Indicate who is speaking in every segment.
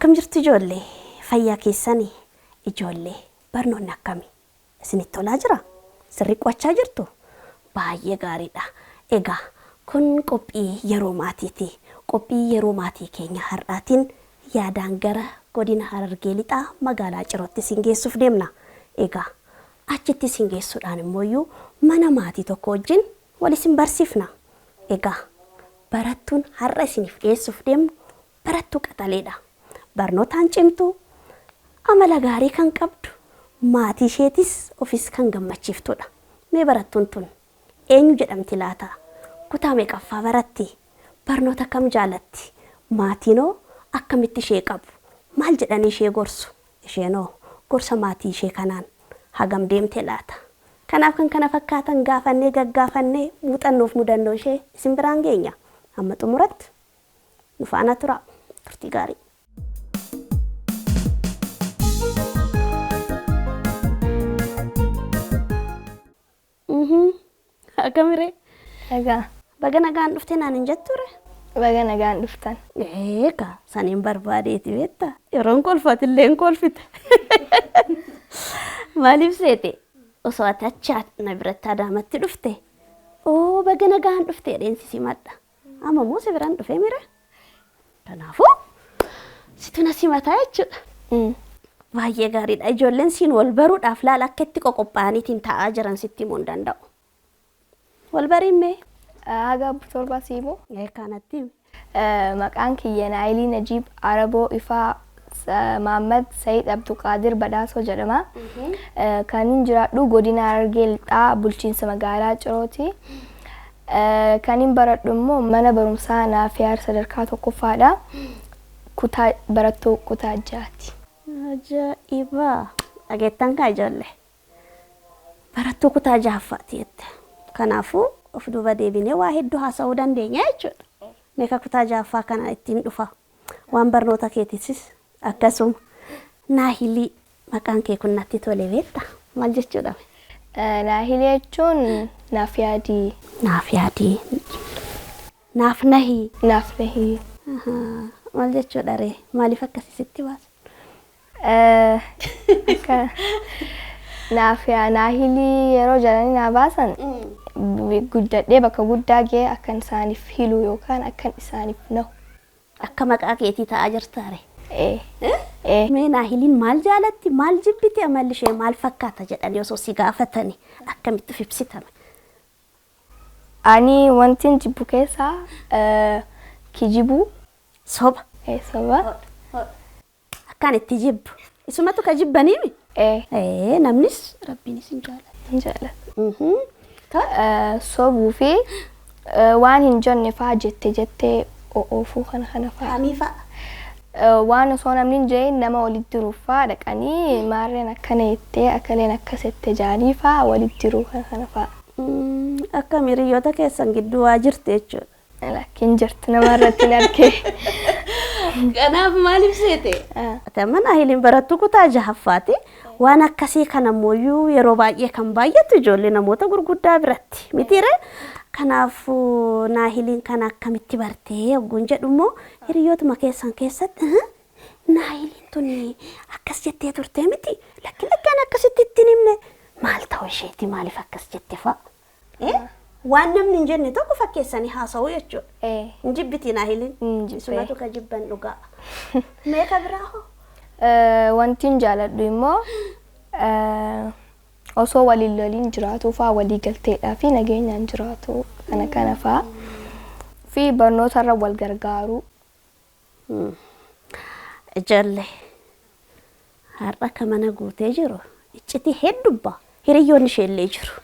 Speaker 1: Akkam jirtu ijoollee? Fayyaa keessanii? Ijoollee barnoonni akkami? Isinitti tolaa jira? Sirrii qo'achaa jirtu? Baay'ee gaariidha. Egaa kun qophii yeroo maatiiti. Qophii yeroo maatii keenya har'aatiin yaadaan gara godina Harargee Lixaa magaalaa Cirootti isin geessuuf deemna. Egaa achitti isin geessuudhaan immooyyuu mana maatii tokko wajjin wal isin barsiifna. Egaa barattuun har'a isiniif dhiyeessuuf deemnu barattuu qaxaleedha. Barnootaan cimtuu, amala gaarii kan qabdu, maatii isheetis ofis kan gammachiiftudha. Mee barattuun tun eenyu jedhamti laata? Kutaa meeqaffaa baratti? Barnoota kam jaalatti? Maatiinoo akkamitti ishee qabu? Maal jedhanii ishee gorsu? Isheenoo gorsa maatii ishee kanaan hagam deemte laata? Kanaaf kan kana fakkaatan gaafannee gaggaafannee muuxannoof mudannoo ishee isin biraan geenya. Hamma xumuratti nu faana turaa. Turtii gaarii. Akkamiree?
Speaker 2: Nagaa.
Speaker 1: Baga nagaan dhuftee naan hin jetture?
Speaker 2: Baga nagaan dhuftan.
Speaker 1: Eegaa saniin barbaadeeti beektaa? Yeroon kolfatillee hin kolfite. Maaliif seete? Osoo ati achi na biratti Adaamatti dhufte. Oo baga nagaan dhufte jedheen si simadha. Amma immoo si biraan dhufee mire? Kanaafuu situ na simataa jechuudha. Baay'ee gaariidha. Ijoolleen siin wal baruudhaaf laala akka itti qoqophaa'aniitiin taa'aa jiran sitti himuu hin danda'u. Wal bariin mee?
Speaker 2: Haga 7 siimu.
Speaker 1: Ee kanatti himi.
Speaker 2: Maqaan kiyya Naayilii Najiib Araboo Ifaa Maammad Sayid Abduqaadir Badhaasoo jedhama. Kan hin jiraadhu godina Harargee Lixaa bulchiinsa magaalaa Cirooti. Kan hin baradhu immoo mana barumsaa Naafiyaar sadarkaa tokkoffaadha. Kutaa barattuu kutaa ja'aati.
Speaker 1: Ajaa'iba! Dhageettan kaa ijoollee. Barattuu kutaa ja'affaati jette. Kanaafuu of duuba deebinee waa hedduu haasa'uu dandeenya jechuudha. Meeqa kutaa ja'affaa kana ittiin dhufa. Waan barnoota keetiisis akkasuma. Naahilii maqaan kee kun natti tole beektaa? Maal jechuudha?
Speaker 2: Naahilii jechuun naaf yaadii.
Speaker 1: Naaf yaadii. Naaf nahii.
Speaker 2: Naaf nahii.
Speaker 1: Maal jechuudha ree? Maaliif akkasii sitti baasa?
Speaker 2: Akka naaf naahilii yeroo jedhanii naa baasan guddadhee bakka guddaa ga'ee akkan isaaniif hilu yookaan akkan isaaniif nahu.
Speaker 1: Akka maqaa keetii ta'aa jirta ree?
Speaker 2: Ee. Ee.
Speaker 1: Mee Naahiliin maal jaalatti? Maal jibbiti? Amalli ishee maal fakkaata jedhanii osoo si gaafatanii akkamitti of ibsitame?
Speaker 2: Ani wantin jibbu keessaa kijibuu.
Speaker 1: Soba.
Speaker 2: Soba.
Speaker 1: Akkaan itti jibbu. Isumatu ka jibbaniimi?
Speaker 2: Ee.
Speaker 1: Ee namnis rabbiinis hin jaalatu.
Speaker 2: Hin jaalatu. Sobuu fi waan hin jenne fa'aa jette jettee oofuu kana kana fa'aa.
Speaker 1: Kamii fa'a?
Speaker 2: Waan osoo namni hin jedhin nama walitti jiruuf fa'aa dhaqanii maarreen akkana jettee akkaleen akkas jette jaanii fa'aa walitti jiruu kana kana fa'aa.
Speaker 1: Akka hiriyoota keessan gidduu waa jirti jechuudha.
Speaker 2: Lakkiin jirtu nama irratti hin argee.
Speaker 1: Kanaaf maaliif seete? Ati amma Naahiliin barattuu kutaa jahaffaati. Waan akkasii kana ammoo yeroo baay'ee kan baay'atu ijoollee namoota gurguddaa biratti mitiire. Kanaafuu Naahiliin kana akkamitti bartee yogguun jedhu immoo hiriyootuma keessan keessatti Naahiliin tuni akkas jettee turtee miti lakki lakkaan akkasitti ittiin himne maal ta'u isheeti maaliif akkas jette fa'a. Waan namni hin jenne tokko fakkeessanii haasa'uu jechuudha. Hin jibbitii Naahiliin?
Speaker 2: Hin jibbee.
Speaker 1: Isumatu ka jibban dhugaa. Mee ka biraa hoo?
Speaker 2: Wanti hin jaaladhu immoo osoo waliin loliin jiraatu fa'aa walii galteedhaa fi nageenyaan jiraatu kana kana fa'aa fi barnoota irra wal gargaaruu.
Speaker 1: Ijoollee har'a akka mana guutee jiru iccitii heddubba hiriyyoonni isheellee jiru.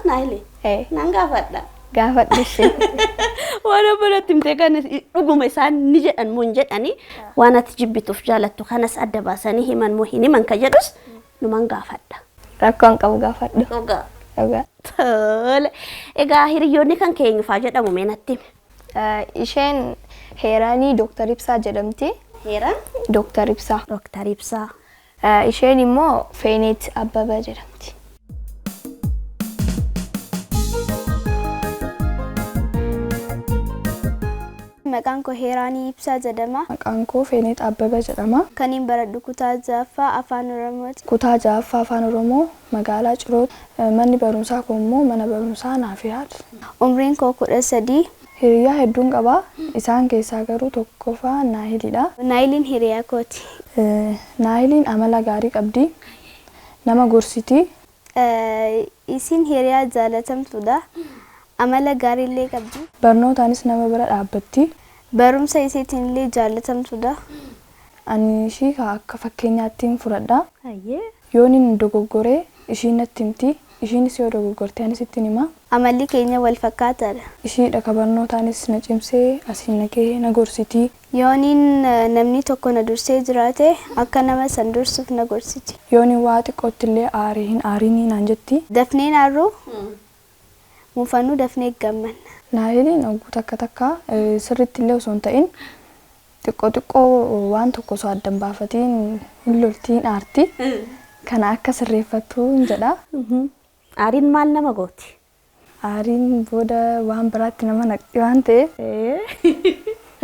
Speaker 1: Naahilii? Nan gaafadha.
Speaker 2: Gaafadhu ishee.
Speaker 1: Waan obbolatti himtee kan dhuguma isaan ni jedhan moo hin jedhanii waan ati jibbituuf jaalattu kanas adda baasanii himan moo hin himan ka jedhus numan gaafadha.
Speaker 2: Rakkoon qabu gaafadhu.
Speaker 1: Dhugaa.
Speaker 2: Dhugaa.
Speaker 1: Tole. Egaa hiriyoonni kan keenyu faa jedhamu mee natti himi.
Speaker 2: Isheen Heeranii Dooktar Ibsaa jedhamti.
Speaker 1: Heeran?
Speaker 2: Dooktar Ibsaa.
Speaker 1: Dooktar Ibsaa.
Speaker 2: Isheen immoo Feeneet Abbabaa jedhamti.
Speaker 3: Maqaan koo Heeraanii Ibsaa jedhama.
Speaker 4: Maqaan koo Feeneet Abbabee jedhama.
Speaker 3: Kaniin baradhu kutaa ja'affaa Afaan Oromooti.
Speaker 4: Kutaa ja'affaa Afaan Oromoo magaalaa Ciroo. Manni barumsaa koo immoo mana barumsaa Naafiyaad.
Speaker 3: Umriin koo 13.
Speaker 4: Hiriyaa hedduun qaba. Isaan keessaa garuu tokkoffaa Naahilidha.
Speaker 3: Naahiliin hiriyaa kooti.
Speaker 4: Naahiliin amala gaarii qabdi. Nama gorsiti.
Speaker 3: Isiin hiriyaa jaalatamtuudha. Amala gaariillee qabdi.
Speaker 4: Barnootaanis nama bira dhaabbatti.
Speaker 3: Barumsa isiitiin illee jaalatamtuudha.
Speaker 4: Ani ishii akka fakkeenyaattiin fudhadha. Yoon inni dogoggoree ishiin natti himti. Ishiinis yoo dogoggorte anis ittiin hima.
Speaker 3: Amalli keenya wal fakkaataadha.
Speaker 4: Ishiidha ka barnootaanis na cimsee asiin na gahee na gorsiti.
Speaker 3: Yooniin namni tokko na dursee jiraate akka nama san dursuuf na gorsiti.
Speaker 4: Yooniin waa xiqqootti illee aarii hin aarinii naan jetti.
Speaker 3: Dafnee naarruu muufannuu dafnee gammanna.
Speaker 4: Naahiliin hogguu takka takka sirriitti illee osoo hin ta'in xiqqoo xiqqoo waan tokko osoo adda hin baafatiin hin loltiin aarti. Kana akka sirreeffattu hin jedha.
Speaker 1: Aariin maal nama gooti?
Speaker 4: Aariin booda waan biraatti nama naqxi waan ta'eef.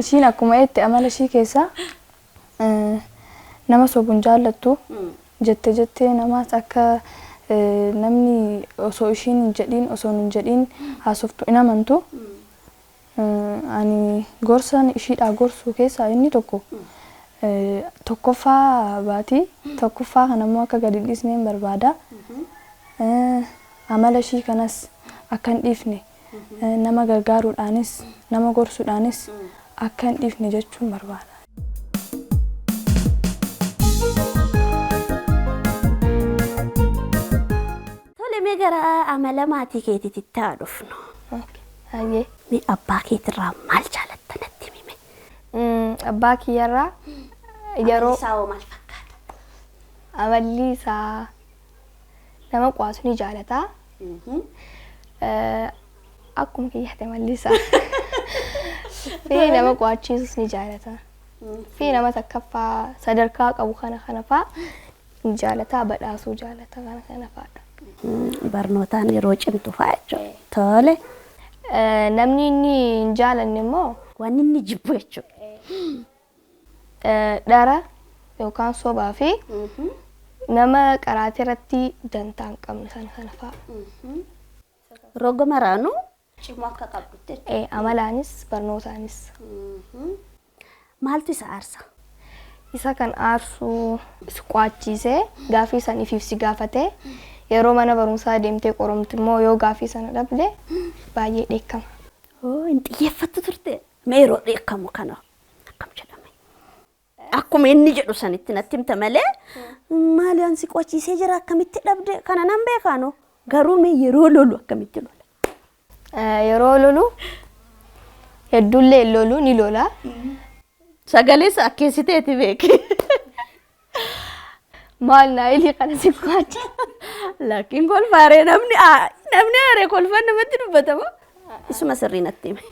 Speaker 4: Ishiin akkuma jette amala ishii keessaa nama sobuun jaallattu jette jettee namaas akka namni osoo ishiin hin jedhiin osoo hin jedhiin haasoftu hin amantu. Ani gorsan ishiidhaa gorsuu keessaa inni tokko tokkoffaa baatii tokkoffaa kanammoo akka gadi dhiisnee hin barbaada. Amala ishii kanas akka hin dhiifne nama gargaaruudhaanis nama gorsuudhaanis akka hin dhiifne jechuun barbaada.
Speaker 1: Tole mee gara amala maatii keetiitti haa dhufnu.
Speaker 2: Hayyee.
Speaker 1: Mee abbaa keetirraa maal jaalatta natti himi?
Speaker 2: Abbaa kiyyarraa yeroo
Speaker 1: Amalli isaa hoo maal fakkaata?
Speaker 2: Amalli isaa nama qo'atu ni jaalata. Akkuma kiyyaatti amalli isaa. Fi nama qo'achiisus ni jaalata. Fi nama takkaffaa sadarkaa qabu kana kana fa'aa ni jaalata badhaasuu jaalata kana kana fa'aadha.
Speaker 1: Barnootaan yeroo cimtu fa'aa jechuudha. Tole.
Speaker 2: Namni inni hin jaalanne immoo
Speaker 1: Waan inni jibbu jechuudha.
Speaker 2: Dhara yookaan sobaa fi nama qaraatii irratti dantaa hin qabne kana kana fa'a.
Speaker 1: Roga maraanuu cimoo akka qabdutti jechuudha.
Speaker 2: Amalaanis barnootaanis.
Speaker 1: Maaltu isa aarsa?
Speaker 2: Isa kan aarsu si qo'achiisee gaafii san ifiif si gaafatee yeroo mana barumsaa deemtee qoromtu immoo yoo gaafii sana dhabde baay'ee dheekkama.
Speaker 1: Oo hin xiyyeeffattu turte. Mee yeroo dheekkamu kana akkam jedhame? Akkuma inni jedhu sanitti natti himta malee maali an si qo'achiisee jira akkamitti dhabde kana nan beekaano garuu mee yeroo lolu akkamitti lola?
Speaker 2: Yeroo lolu hedduullee hin lolu ni lola.
Speaker 1: Sagalee isa akkeessiteeti beeki.
Speaker 2: Maal naayilii kana si qo'achiise?
Speaker 1: Laakiin kolfaaree namni namni aaree kolfaan namatti dubbatama. Isuma sirrii natti hime.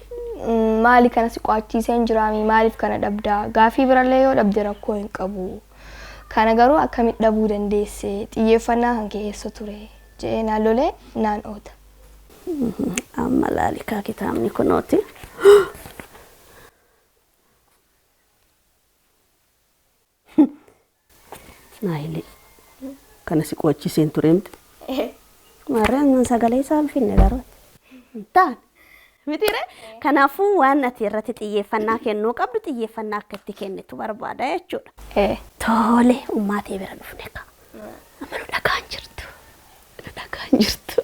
Speaker 2: Maali kana si qo'achiisee hin jiraami maaliif kana dhabdaa gaafii birallee yoo dhabde rakkoo hin qabu. Kana garuu akkamitti dhabuu dandeesse xiyyeeffannaa kan kee eessa ture jedhee naan lolee naan oota.
Speaker 1: Amma laalikaa kitaabni kunooti. Naayilii kana si qo'achiiseen ture miti. Maarreen sagalee isaa hin finne garuu. Hin taane. Mitiire? Kanaafuu waan ati irratti xiyyeeffannaa kennuu qabdu xiyyeeffannaa akka itti kennitu barbaada jechuudha. Tole ummaatee bira dhufne ka. Amma nu dhagaan jirtu. Nu dhagaan jirtu.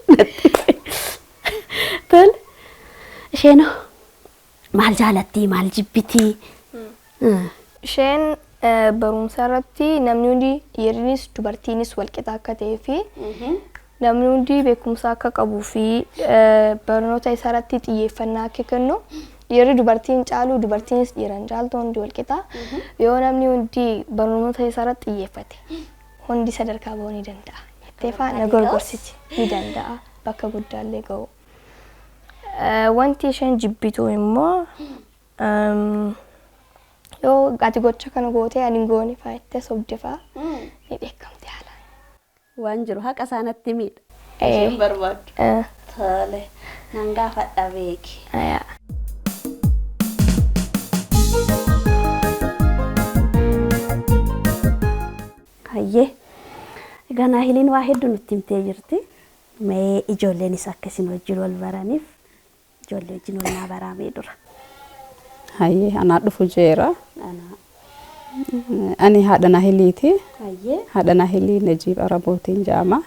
Speaker 1: Tole. Isheenoo maal jaalattii maal jibbitii?
Speaker 2: Isheen barumsa irratti namni hundi dhiirrinis dubartiinis walqixa akka ta'ee fi namni hundi beekumsa akka qabuu fi barnoota isaa irratti xiyyeeffannaa akka kennu dhiirri dubartiin caalu dubartiinis dhiiran caaltu hundi walqixa. Yoo namni hundi barnoota isaa irratti xiyyeeffate hundi sadarkaa bahuu ni danda'a. Jettee fa'aa na gorgorsiti ni danda'a bakka guddaallee ga'u. Wanti isheen jibbitu immoo yoo ati gocha kana gootee ani hin goone fa'aa jettee sobde fa'aa ni dheekkamte haalaan.
Speaker 1: Waan jiru haqa isaanatti miidha. Isheen barbaaddu. Tole nan gaafadha beeki. Hayyee. Egaa Naahiliin waa hedduu nutti himtee jirti. Mee ijoolleenis akka isin wajjin wal baraniif ijoollee wajjin wal naa baraamee dura.
Speaker 5: Hayyee, anaa dhufu jeera.
Speaker 1: Anaa.
Speaker 5: Ani haadha Naahiliiti.
Speaker 1: Hayyee.
Speaker 5: Haadha Naahilii Najiib Arabootiin jedhama.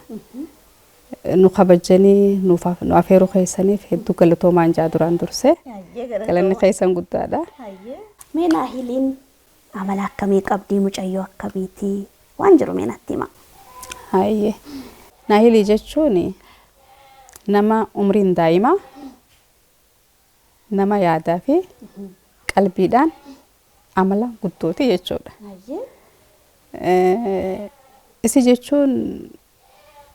Speaker 5: Nu kabajanii nuuf nu afeeruu keessaniif hedduu galatoomaan jaa duraan dursee.
Speaker 1: Hayyee.
Speaker 5: Galanni keessan guddaadha.
Speaker 1: Hayyee. Mee Naahiliin amala akkamii qabdii, mucayyoo akkamiitii, waan jiru mee natti himaa.
Speaker 5: Hayyee. Naahilii jechuun nama umriin daa'imaa, nama yaadaa fi qalbiidhaan amala guddooti jechuudha.
Speaker 1: Hayyee.
Speaker 5: Isi jechuun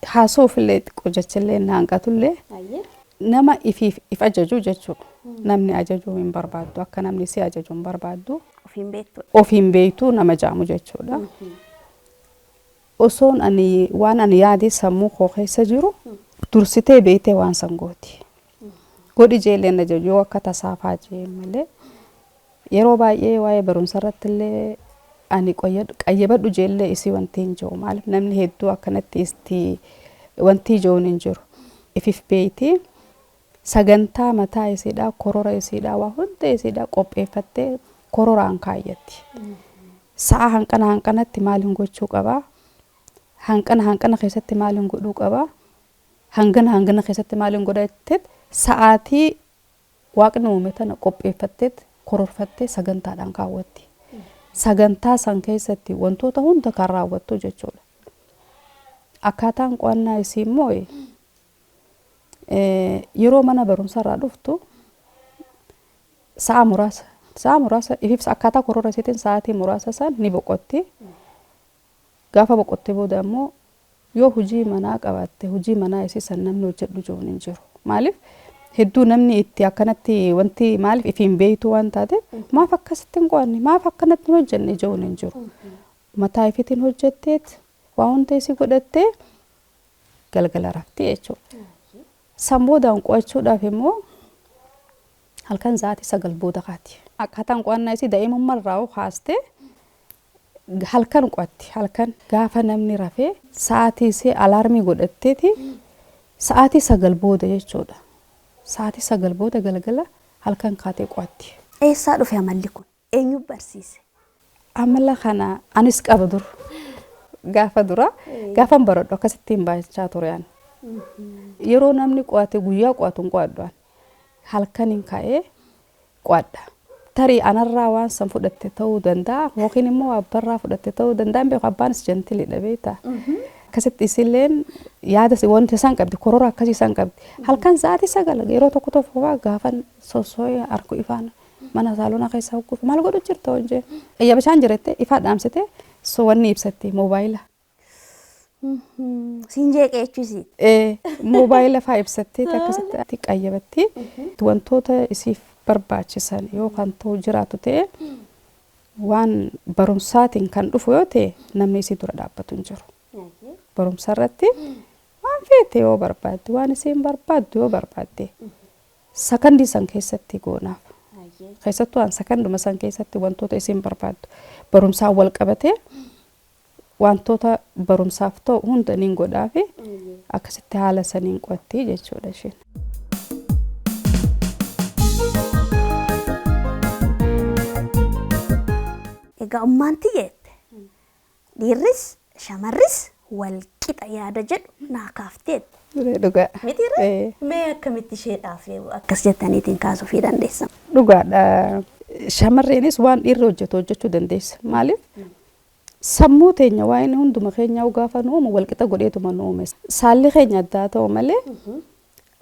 Speaker 5: haasa'uufillee xiqqoo jechallee hanqatullee
Speaker 1: Hayyee.
Speaker 5: nama ifiif if ajaju jechuudha. Namni ajajuu hin barbaaddu, akka namni si ajaju hin barbaaddu.
Speaker 1: Ofiin beektu.
Speaker 5: Ofiin beektuu nama jaamu jechuudha. Osoon ani waan ani yaade sammuu koo keessa jiru dursitee beektee waan san gooti. Godhi jeelleen ajaju yoo akka tasaafaa jee malee yeroo baay'ee waa'ee barumsa irratti illee ani qayyabadhu jeellee isii wanti hin jiru, maaliif namni hedduu akkanatti isti wanti ijoon hin jiru. Ifif beektii sagantaa mataa isiidhaa, korora isiidhaa, waa hunda isiidhaa qopheeffattee kororaan kaayyatti. Sa'a hanqana hanqanatti maaliin gochuu qabaa? Hanqana hanqana keessatti maaliin godhuu qabaa? Hangana hangana keessatti maaliin godha jetteet sa'aatii waaqni uume tana qopheeffatteet kororfattee sagantaadhaan kaawwatti. Sagantaa san keessatti wantoota hunda kan raawwattu jechuudha. Akkaataan qo'annaa isii immoo yeroo mana barumsarraa dhuftu sa'a muraasa ifiif akkaataa korora isiitiin sa'aatii muraasa san ni boqotti. Gaafa boqottee booda immoo yoo hojii manaa qabaatte, hojii manaa isii san namni hojjedhu jiruun hin jiru. Maaliif hedduu namni itti akkanatti wanti maaliif ifiin beektu waan taateef, maaf akkasitti hin qo'anne, maaf akkanatti hin hojjenne jiruun hin jiru. Mataa ifiitiin hojjetteet waa hunda isii godhattee galgala rafti jechuudha. San boodaan qo'achuudhaaf immoo halkan sa'aatii 9 booda kaati. Akkaataan qo'annaa isii daa'imummaa kaastee halkan qo'atti. Halkan gaafa namni rafee sa'aatii isii alaarmii godhatteeti sa'aatii 9 booda jechuudha. Sa'aatii 9 booda galgala halkan kaatee qo'atti.
Speaker 1: Eessaa dhufe amalli kun? Eenyu barsiise?
Speaker 5: Amala kana anis qaba dur. Gaafa dura gaafan baradhu akkasittiin baay'achaa ture ani. Yeroo namni qo'ate guyyaa qo'atu hin qo'adhu ani. Halkaniin ka'ee qo'adha. Tarii anarraa waan san fudhatte ta'uu danda'a yookiin immoo abbarraa fudhatte ta'uu danda'a, hin beeku, abbaanis gentleidha beektaa. Akkasitti isilleen yaada wanta isaan qabdi, korora akkasii isaan qabdi. Halkan sa'aatii 9 yeroo tokko tokko fa'aa gaafan sossoo'ee harku ifaan mana saalonaa keessa hogguuf, maal godhu jirta hojii. Iyya bishaan jirette ifaa dhaamsite so wanni ibsatti moobaayila.
Speaker 1: Siin jeeqee jechuusi.
Speaker 5: Moobaayila fa'aa ibsattee akkasitti qayyabatti wantoota isiif barbaachisan yoo kan ta'u jiraatu ta'e, waan barumsaatiin kan dhufu yoo ta'e, namni isii dura dhaabbatu hin jiru. Barumsa irratti waan feete yoo barbaadde, waan isiin barbaaddu yoo barbaadde, sakandii san keessatti goonaaf. Keessattuu waan sakanduma san keessatti wantoota isiin barbaaddu barumsaan wal qabatee wantoota barumsaaf ta'u hunda niin godhaafi, akkasitti haala saniin qo'atti jechuudha isheen.
Speaker 1: Egaa ummaan tiyyeette dhiirris shamarris wal qixa yaada jedhu naa kaafteetti.
Speaker 5: Dhugaa.
Speaker 1: Mitiirra? Mee akkamitti isheedhaaf akkas jettaniitiin kaasuufii dandeessan?
Speaker 5: Dhugaadha. Shamarreenis waan dhiirri hojjetu hojjechuu dandeessa. Maaliif? Sammuu teenya waa inni hunduma keenya gaafa nu uumu walqixa godheetuma nu uume. Saalli keenya addaa ta'u malee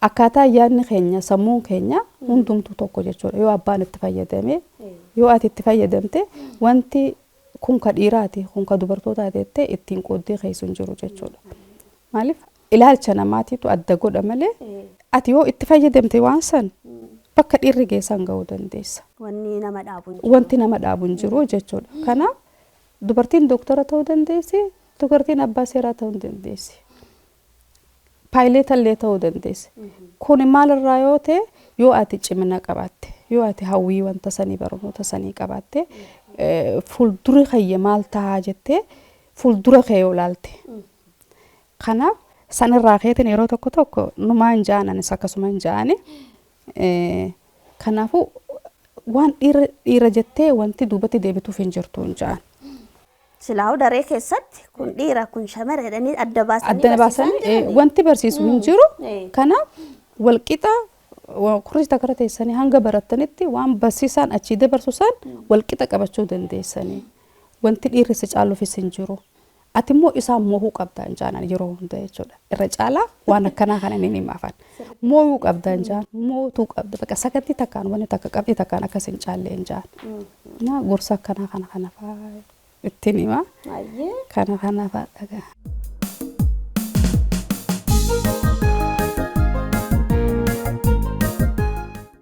Speaker 5: akkaataa yaadni keenya, sammuun keenya hundumtuu tokko jechuudha. Yoo abbaan itti fayyadame, yoo ati itti fayyadamte, wanti kun ka dhiiraati, kun ka dubartootaati jettee ittiin qooddee keessa hin jiru jechuudha. Maaliif, ilaalcha namaatiitu adda godha malee ati yoo itti fayyadamte waan san bakka dhiirri geessan gahuu dandeessa.
Speaker 1: Wanni nama dhaabu hin jiru.
Speaker 5: Wanti nama dhaabu hin jiru jechuudha. Kanaaf dubartiin dooktara ta'uu dandeessi, dubartiin abbaa seeraa ta'uu dandeessi. Paayileeta illee ta'uu dandeessi. Kun maalirraa yoo ta'e, yoo ati cimina qabaatte, yoo ati hawwii wanta sanii, barnoota sanii qabaatte, fuulduri kayya maal tahaa jettee Fuuldura kee yoo ilaalte. Kanaaf sanirraa keetiin yeroo tokko tokko numaa hin ja'an anis akkasuma hin ja'ani. Kanaafuu waan dhiira dhiira jettee wanti duubatti deebituuf hin jirtu hin ja'an.
Speaker 1: Silaa'uu daree keessatti kun dhiira kun shamara jedhanii adda baasanii
Speaker 5: Addana
Speaker 1: barsiisaa hin
Speaker 5: baasanii
Speaker 1: jiranii?
Speaker 5: wanti barsiisu hin jiru.
Speaker 1: Eh.
Speaker 5: Kanaaf walqixa kurrii takka teessanii hanga barattanitti waan barsiisaan achii dabarsu san walqixa qabachuu dandeessanii. Wanti dhiirri si caaluufis hin jiru. Ati immoo isaan moohuu qabda hin jaanan yeroo hunda jechuudha. Irra caalaa waan akkanaa kana ni himaafan. Moohuu qabda hin jaan, mootuu qabda. Bakka sagantii takkaan wanni takka qabxii takkaan akkas hin caalle hin jaan. Na gorsa akkanaa kana kana fa'aa ittiin hima.
Speaker 1: Baay'ee.
Speaker 5: Kana kana fa'aa dhagaa.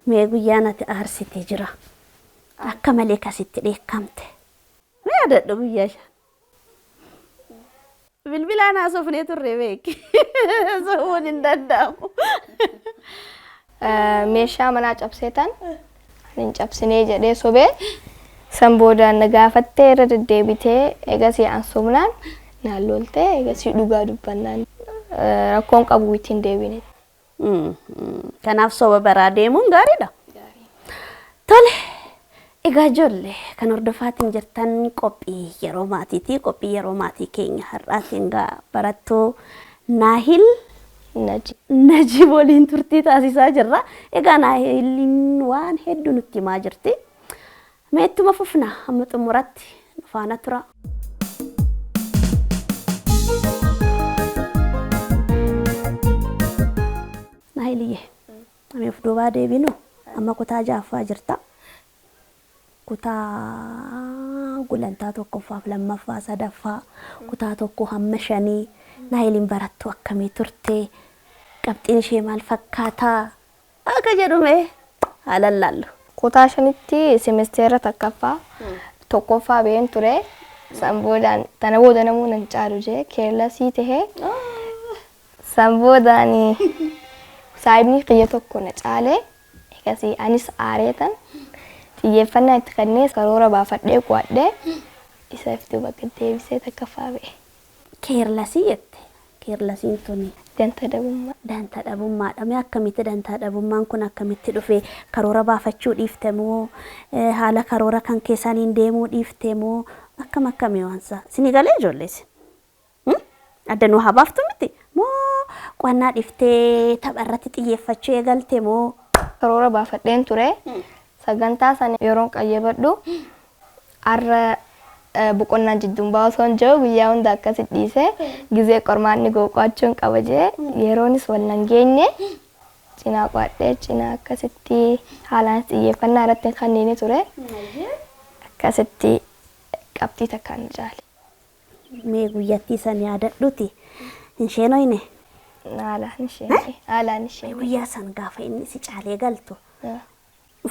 Speaker 1: Mee guyyaan ati aarsitee jira. Akka malee kasitti dheekkamte. Mee yaadadhu guyyaa shan. Bilbilaan haasofnee turre beeki. Sobuun hin danda'amu.
Speaker 2: Meeshaa manaa cabseetan ani hin cabsinee jedhee sobee san boodaan na gaafattee irra deddeebitee egasii an sobnaan naan loltee egasii dhugaa dubbannaan rakkoon qabu ittiin deebine.
Speaker 1: Kanaaf soba baraa deemuun gaariidha. Tole, egaa ijoollee kan hordofaatiin jirtan qophii yeroo maatiiti. Qophii yeroo maatii keenya har'aatiin gaa barattuu Naahil
Speaker 2: Naji.
Speaker 1: Najiib waliin turtii taasisaa jirra. Egaa Naahiliin waan hedduu nutti himaa jirti. Mee ittuma fufna hamma xumuratti nu faana tura. Naahiliyyee, ani of duubaa deebinu amma kutaa ja'affaa jirta. Kutaa gulantaa tokkoffaaf lammaffaa sadaffaa kutaa tokko hamma shanii Naahiliin barattuu akkamii turte? Qabxiin ishee maal fakkaataa? Akka jedhume haalaan laallu.
Speaker 2: Kutaa shanitti semesteera takkaffaa tokkoffaa ba'een ture. San boodaan tana booda namuu nan caalu jee keellasii tahee san boodaan saayibni kiyya tokko na caalee egasii anis aareetan xiyyeeffannaa itti kennee karoora baafadhee qo'adhee isa iftuu bakka deebisee takkaffaa ba'e.
Speaker 1: Keerlasii jette. Keerlasiin tuni
Speaker 2: Danta dhabummaa.
Speaker 1: Danta dhabummaadha. Mee akkamitti danta dhabummaan kun akkamitti dhufe? Karoora baafachuu dhiifte moo haala karoora kan keessaniin deemuu dhiifte moo akkam akkamii waansa? Isinii galee ijoollee isin? Adda nu haa baaftu miti? Moo qo'annaa dhiiftee tapha irratti xiyyeeffachuu eegalte moo?
Speaker 2: Karoora baafadheen ture. Sagantaa sana yeroon qayyabadhu har'a boqonnaan jidduun ba'aa osoo hin jiru guyyaa hunda akkasitti dhiisee gizee qormaanni qo'achuun qaba jee yeroonis wal nan geenye cinaa qo'adhee cinaa akkasitti haalaan xiyyeeffannaa irratti kanneen ture akkasitti qabxii takkaan caale.
Speaker 1: Mee guyyattii san yaadadhuti hin sheenoyne?
Speaker 2: Haalaan ishee. Haalaan ishee.
Speaker 1: Guyyaa san gaafa inni si caalee galtu.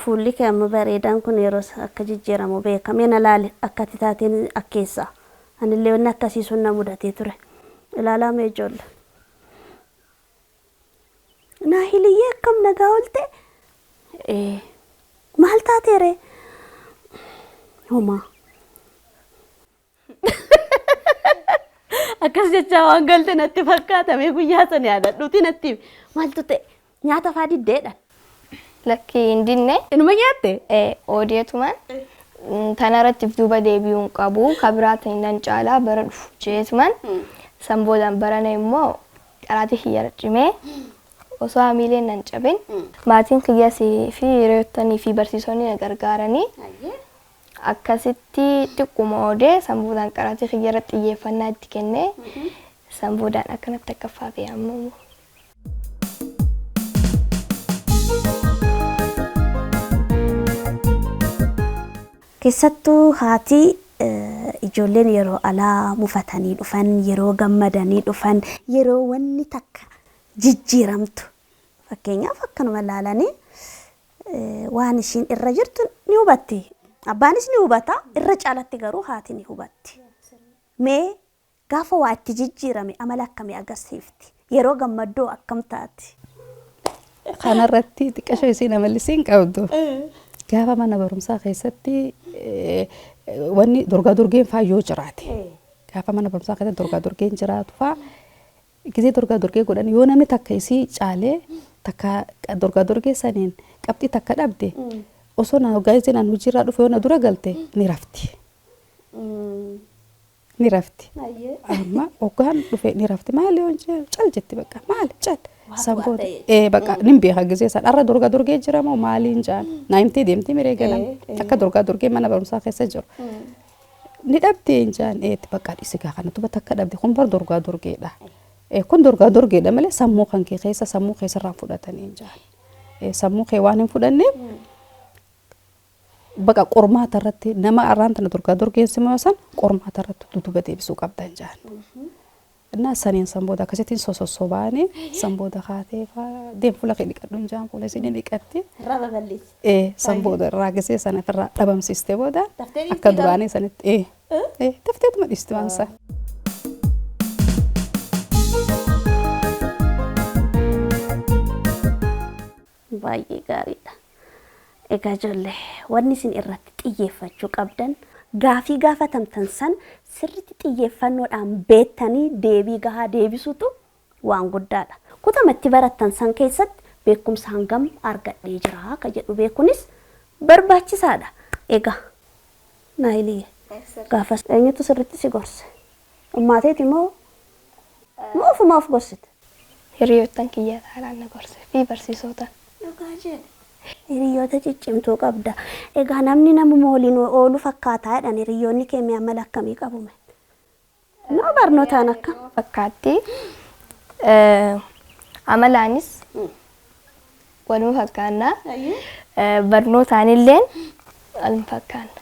Speaker 1: Fuulli kee amma bareedaan kun yeroo akka jijjiiramu beekamee na laale akka ati taateen akkeessa. Anillee wanni akkasii sun na mudatee ture. Ilaalaa mee ijoollee. Naahiliyyee akkam nagaa oolte? Maal taateere? Homaa. Akkas jechaa waan galte natti fakkaata mee guyyaa sana yaadadhuuti natti himi. Maaltu ta'e? Nyaata faa diddeedha.
Speaker 2: Lakki hin dinne.
Speaker 1: Inuma nyaatte?
Speaker 2: Odeetumaan tana irratti duuba deebi'uu hin qabu. Ka biraa ta'in nan caalaa bara dhufu jeetumaan san boodaan barana immoo qaraatii kiyya cimee osoo hamiileen nan cabin maatiin kiyyas fi hiriyootanii fi barsiisonni na gargaaranii akkasitti xiqquma oodee san boodaan qaraatii kiyya irratti xiyyeeffannaa itti kennee san boodaan akkanatti akka faafee amma immoo.
Speaker 1: Keessattuu haati ijoolleen yeroo alaa mufatanii dhufan, yeroo gammadanii dhufan, yeroo wanni takka jijjiiramtu. Fakkeenyaaf akkanuma ilaalanii waan ishiin irra jirtu ni hubatti. Abbaanis ni hubata, irra caalatti garuu haati ni hubatti. Mee gaafa waa itti jijjiirame amala akkamii agarsiifti? Yeroo gammaddoo akkam taati?
Speaker 5: Kanarratti xiqqashoo isiin amalli isiin qabdu. Gaafa mana barumsaa keessatti wanni dorgaa dorgeen faa yoo jiraate. Gaafa mana barumsaa keessatti dorgaa dorgeen jiraatu fa'aa gisee dorgaa dorgee godhan yoo namni takka isii caalee takka dorgaa dorgee saniin qabxii takka dhabde osoo na hoggaa isiin an hojiirraa dhufe yoo na dura galte ni rafti. Ni rafti. Amma hoggaan dhufe ni rafti maali yoon jee cal jetti bakka maali cal. San booda ee bakka nin beeka gisee san arra dorgaa dorgee jira moo maaliin jaan naa himtee deemti miree ganama akka dorgaa dorgee mana barumsaa keessa jiru. Ni dhabdee hin jaan eetti bakka dhisi gaa kana tuba takka dhabde kun bar dorgaa dorgeedha. Kun dorgaa dorgeedha malee sammuu kan kee keessa sammuu keessarraa fudhatanii hin jaan. Sammuu kee waan hin fudhanneef baqa qormaata irratti nama arraan tana dorgaa dorgeen simoo san qormaata irratti duduba deebisuu qabda hin jaan. Innaa saniin san booda akkasittiin sosossobaanii san booda kaatee deem fuula kee dhiqadhu hin jaan fuula isin dhiqatti.
Speaker 1: Irraa babal'eessi.
Speaker 5: San booda irraa gisee sana ofirraa dhabamsiiste booda
Speaker 1: Daftee dhiistii
Speaker 5: akka duraanii sanitti dafteetuma dhiisti waan isaa.
Speaker 1: Baay'ee gaariidha. Egaa ijoollee wanni isin irratti xiyyeeffachuu qabdan gaafii gaafatamtan san sirriitti xiyyeeffannoodhaan beektanii deebii gahaa deebisuutu waan guddaadha. Kutamatti barattan san keessatti beekumsa hangam argadhee jira akka jedhu beekuunis barbaachisaadha. Egaa Naayilii gaafa eenyutu sirriitti si gorse? Ummaateeti moo moo ofumaa of gorsite?
Speaker 2: Hiriyoottan kiyya caalaan na gorse fi barsiisota.
Speaker 1: Hiriyoota ciccimtuu qabda. Egaa namni namuma waliin oolu fakkaataa jedhan hiriyoonni kee mi'a amala akkamii qabu? Noo barnootaan akkam?
Speaker 2: Fakkaatti. Amalaanis waluma fakkaanna. Barnootaan illeen waluma fakkaanna.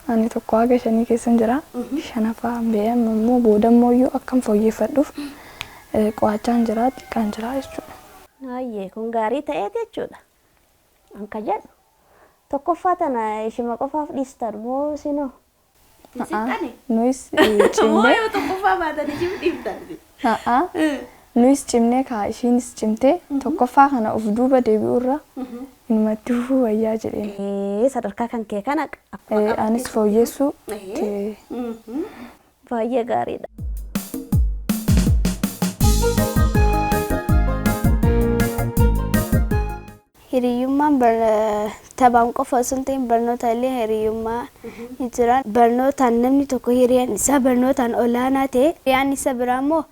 Speaker 4: Ani tokko haga shanii keessan jira. Shanaffaa ba'ee amma immoo booda immoo iyyuu akkam fooyyeffadhuuf qo'achaan jira xiqqaan jira jechuudha.
Speaker 1: Ayyee kun gaarii ta'eeti jechuudha. Anka jedhu tokkoffaa tana ishima qofaaf dhiistan moo isinoo?
Speaker 4: Nuyis cimnee
Speaker 1: tokkoffaa baatanii ishim dhiiftan.
Speaker 4: Nuyis cimnee kaa ishiinis cimtee tokkoffaa kana of duuba deebi'uurra inumatti fufuu wayyaa jedheen.
Speaker 1: Sadarkaa kan kee kana akkuma
Speaker 4: Anis fooyyessuu
Speaker 1: baay'ee gaariidha.
Speaker 3: Hiriyyummaan taphaan qofa osoo hin ta'in barnoota illee hiriyyummaa ni jira. Barnootaan namni tokko hiriyaan isaa barnootaan olaanaa ta'e hiriyaan isa biraa immoo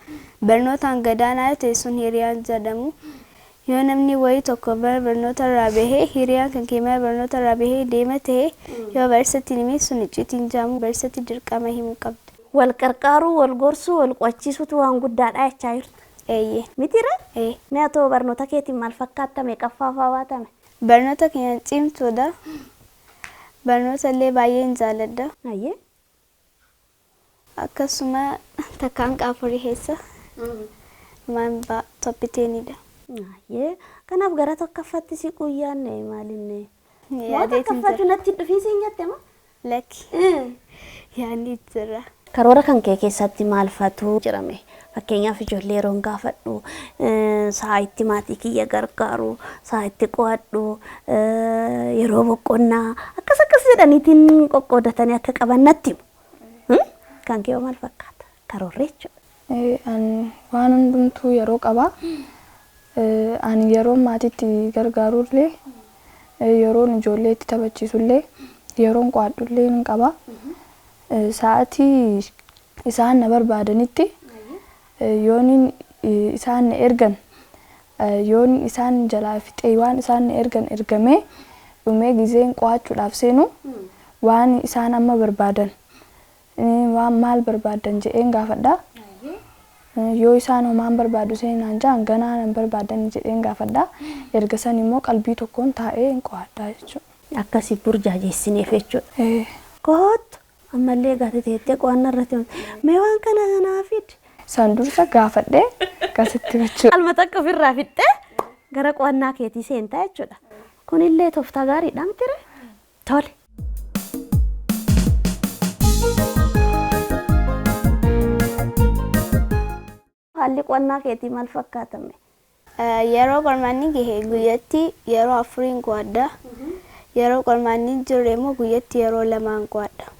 Speaker 3: barnootaan gadaanaa ta'e sun hiriyaan jedhamu. Yoo namni wayii tokko mana barnoota irraa bahee hiriyaan kan kee mana barnoota irraa bahee deema ta'e yoo barsiisatti himee sun icciitiin jaamu barsiisatti dirqama himuu qabda.
Speaker 1: Wal qarqaaruu, wal gorsuu, wal qo'achiisuutu waan guddaadha jechaa jirta.
Speaker 3: Eeyyee.
Speaker 1: Mitiira?
Speaker 3: Ee.
Speaker 1: Mi'a ta'uu barnoota keetiin maal fakkaattame qaffaa baatame?
Speaker 3: Barnoota keenya cimtuudha. Barnoota illee baay'een jaalladha.
Speaker 1: Ayyee.
Speaker 3: Akkasuma takkaan qaafurii keessa maan toppiteenidha.
Speaker 1: Ayyee. Kanaaf gara tokkoffaatti si guyyaanne maalinne? Moo
Speaker 3: Yaadeetiin
Speaker 1: tokkoffaatti
Speaker 3: jira.
Speaker 1: natti dhufiin siin jette moo?
Speaker 3: Lakki yaadni jira.
Speaker 1: Karoora kan kee keessatti maal fatu jedhame? Fakkeenyaaf ijoollee yeroon gaafadhu sa'a itti maatii kiyya gargaaru, sa'a itti qo'adhu, yeroo boqonnaa akkas akkas jedhaniitiin qoqqoodatanii akka qaban natti himu. Kan kee hoo maal fakkaata? Karoorri jechuudha.
Speaker 4: Ani waan hundumtuu yeroo qaba. Ani yeroon maatiitti gargaarullee yeroon ijoollee itti taphachiisullee yeroon qo'adhullee ni qaba. Sa'aatii isaan na barbaadanitti yooniin isaan na ergan yoon isaan jalaa fixee waan isaan na ergan ergamee dhumee gizeen qo'achuudhaaf seenu waan isaan amma barbaadan waan maal barbaadan jedheen gaafadha. Yoo isaan homaan barbaadu seenaan jaan ganaa nan barbaadan jedheen gaafadha. Erga san immoo qalbii tokkoon taa'ee hin qo'adha jechuudha.
Speaker 1: Akkasii burjaajeessineef jechuudha. Kootu ammallee gatii teettee qo'annaa irratti mee waan kana naa fidi.
Speaker 4: San dursa gaafadhee akkasitti gochuudha.
Speaker 1: Qalma takka ofirraa fixxee gara qo'annaa keetii seentaa jechuudha. Kunillee tooftaa gaariidha miti ree? Tole. Haalli qo'annaa keetii maal fakkaatame?
Speaker 3: Yeroo qormaanni gahe guyyatti yeroo afuriin qo'adha. Yeroo qormaanni hin jirre immoo guyyatti yeroo lamaan qo'adha.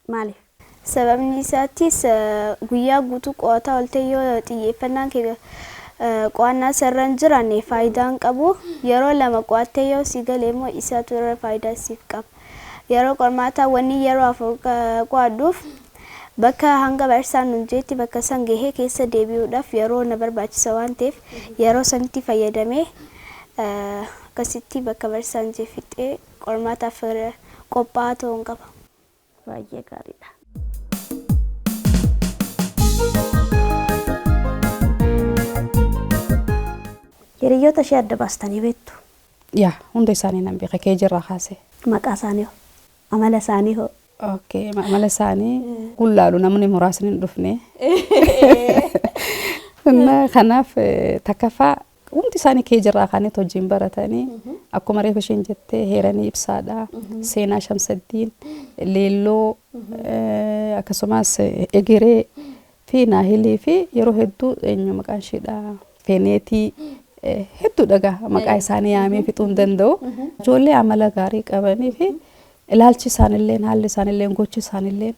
Speaker 1: Maaliif?
Speaker 3: Sababni isaattis guyyaa guutuu qo'ataa oolte yoo xiyyeeffannaan kee qo'annaa sirra hin jiraanne faayidaa hin qabu. Yeroo lama qo'attee yoo si gale immoo isaatu irra faayidaa siif qaba. Yeroo qormaataa wanni yeroo afur qo'adhuuf bakka hanga barsiisaan nuun jeetti bakka san gahee keessa deebi'uudhaaf yeroo na barbaachisa waan ta'eef yeroo sanitti fayyadamee akkasitti bakka barsiisaan jee fixee qormaataaf qophaa'aa ta'uun qaba.
Speaker 1: Baay'ee gaariidha. Hiriyoota ishee adda baastanii beektu.
Speaker 5: Yaa, hunda isaanii nan beeka kee jirraa kaasee.
Speaker 1: Maqaa isaanii hoo? Amala isaanii hoo?
Speaker 5: Okay, amala isaanii gullaalu namni muraasni hin dhufne. Kanaaf takkaffaa hundi isaanii kee jirraa kaanitti hojiin baratanii akkuma reefu isheen jettee Heeranii Ibsaadha, Seenaa Shamsaddiin, Leelloo, akkasumas Egeree fi Naahilii fi yeroo hedduu eenyu maqaan isheedha Feneetii hedduu dhagaa maqaa isaanii yaamee fixuu hin danda'u. Ijoollee amala gaarii qabanii fi ilaalchi isaanillee, haalli isaanillee, gochi isaanillee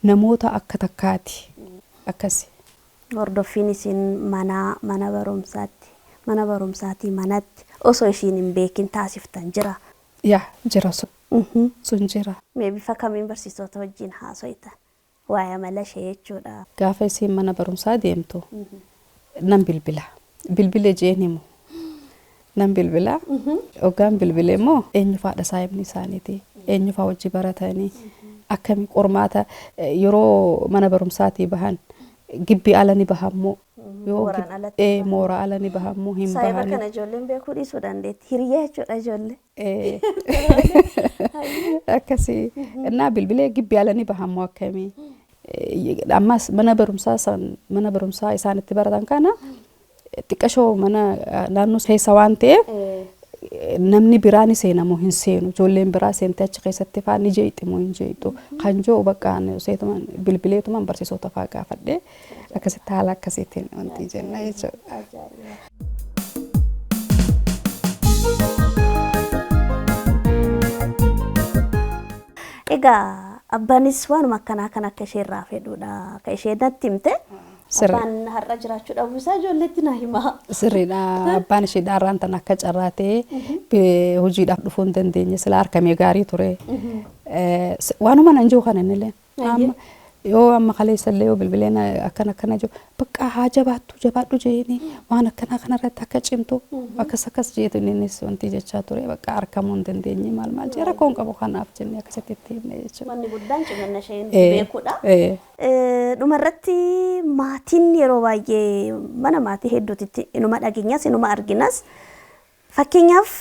Speaker 5: namoota akka takkaati akkasi.
Speaker 1: Hordoffiin isin mana barumsaatti, mana barumsaatii manatti osoo ishiin hin beekin taasiftan jira.
Speaker 5: Yaa, jira sun. Sun jira.
Speaker 1: Mee bifa kamiin barsiisota wajjin haaso'itan? Waa'ee amala ishee jechuudha.
Speaker 5: Gaafa isiin mana barumsaa deemtu nan bilbila. Bilbila jeen himu. Nan bilbila. Hoggaan bilbile immoo eenyu faadha saahibni isaaniiti? Eenyu faa wajji baratanii? Akkami qormaata yeroo mana barumsaatii bahan gibbii ala ni bahammoo? Yoo
Speaker 1: Mooraan alatti
Speaker 5: mooraa ala ni bahammoo hin
Speaker 1: Saahiba
Speaker 5: bahanii?
Speaker 1: kana ijoolleen beekuu dhiisuu dandeetti. Hiriyaa jechuudha ijoollee.
Speaker 5: Akkasii. Innaa bilbilee gibbii ala ni bahammoo akkamii? Ammas mana barumsaa san mana barumsaa isaan itti baratan kana xiqqashoo mana naannoo keessa waan ta'eef namni biraa ni seenamoo hin seenu, ijoolleen biraa seentee achi keessatti faa ni jeeqxi moo hin jeeqxu kan jiru bakka ani seetumaan bilbileetumaan barsiisota faa gaafadhee akkasitti haala akkasiitiin wanti jenna jechuudha.
Speaker 1: Egaa abbaanis waanuma akkanaa kan akka ishee irraa fedhuudha. Akka ishee natti himte.
Speaker 5: Sirri.
Speaker 1: Abbaan har'a jiraachuu dhabuu isaa ijoolleetti na himaa.
Speaker 5: Sirriidha. Abbaan ishee dhaarraan tan akka carraa ta'ee hojiidhaaf dhufuu hin dandeenye, sila harkamee gaarii ture. Waanuma nan jiru kana innillee. Amma yoo amma kaleessa illee yoo bilbileen akkana akkana jiru bakka haa jabaattu jabaadhu jeeni waan akkanaa kanarratti akka cimtu akkas akkas jeetu innis wanti jechaa ture, bakka harkamuu hin dandeenye maal maal jee rakkoon qabu kanaaf jennee akkasitti itti himne jechuudha.
Speaker 1: Wanni guddaan cimina isheen beekuudha. Dhumarratti maatiin yeroo baay'ee mana maatii hedduutitti inuma dhageenyas inuma arginas. Fakkeenyaaf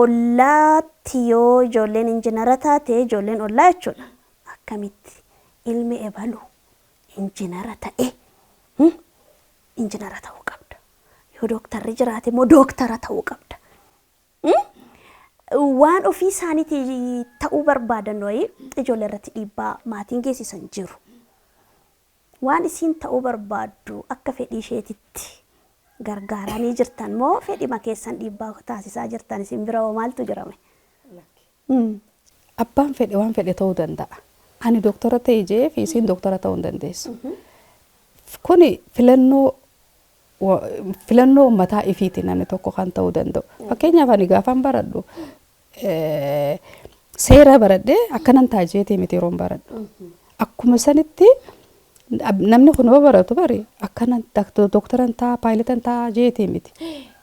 Speaker 1: ollaatti yoo ijoolleen injinara taate ijoolleen ollaa jechuudha. Akkamitti ilmi ebalu injinara ta'e, injinara ta'uu qabda. Yoo dooktarri jiraate immoo dooktara ta'uu qabda. Waan ofii isaaniitii ta'uu barbaadan wayii ijoollee irratti dhiibbaa maatiin geessisan jiru. Waan isiin ta'uu barbaaddu akka fedhii isheetitti gargaaranii jirtan moo fedhima keessan dhiibbaa taasisaa jirtan, isin bira hoo maaltu jirame?
Speaker 5: Abbaan fedhe waan fedhe ta'uu danda'a. Ani dooktora ta'e jee fi isiin dooktora ta'uu hin dandeessu. Kuni filannoo mataa ifiiti namni tokko kan ta'uu danda'u. Fakkeenyaaf ani gaafan baradhu seera baradhee akkanan ta'a jeetii miti yeroon baradhu. Akkuma sanitti namni kun yoo baratu bari akkanan dooktaran ta'a, paayiletan ta'a jeetii miti.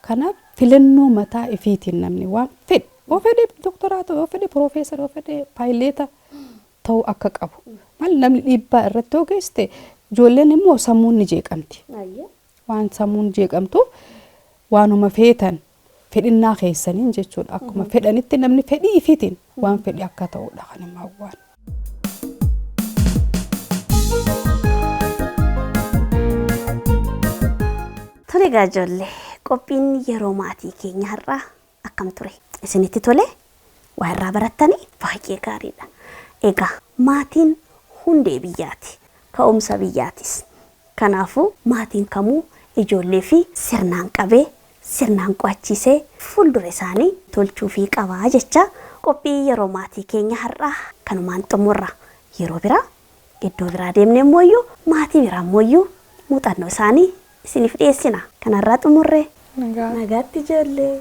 Speaker 5: Kanaaf filannoo mataa ifiitiin namni waan fedhe, yoo fedhe dooktaraa ta'u, yoo fedhe piroofeesara, yoo fedhe paayileeta ta'uu akka qabu. Maal namni dhiibbaa irratti yoo geessite ijoolleen immoo sammuun ni jeeqamti. Waan sammuun jeeqamtu waanuma feetan fedhinnaa keessaniin jechuudha. Akkuma fedhanitti namni fedhii ifiitiin waan fedhe akka ta'udha kan hin hawwaan.
Speaker 1: Tole egaa ijoollee, qophiin yeroo maatii keenya har'aa akkam ture? Isinitti tole? Waa irraa barattanii? Baay'ee gaariidha. Egaa maatiin hundee biyyaati. Ka'umsa biyyaatis. Kanaafuu maatiin kamuu ijoollee fi sirnaan qabee sirnaan qo'achiisee fuuldura isaanii tolchuufii qabaa jecha qophii yeroo maatii keenya har'aa kanumaan xumurra. Yeroo biraa iddoo biraa deemnee immoo maatii biraa immoo muuxannoo isaanii isiniif dhiyeessina. Kanarraa xumurre.
Speaker 4: Nagaa.
Speaker 1: Nagaatti ijoollee.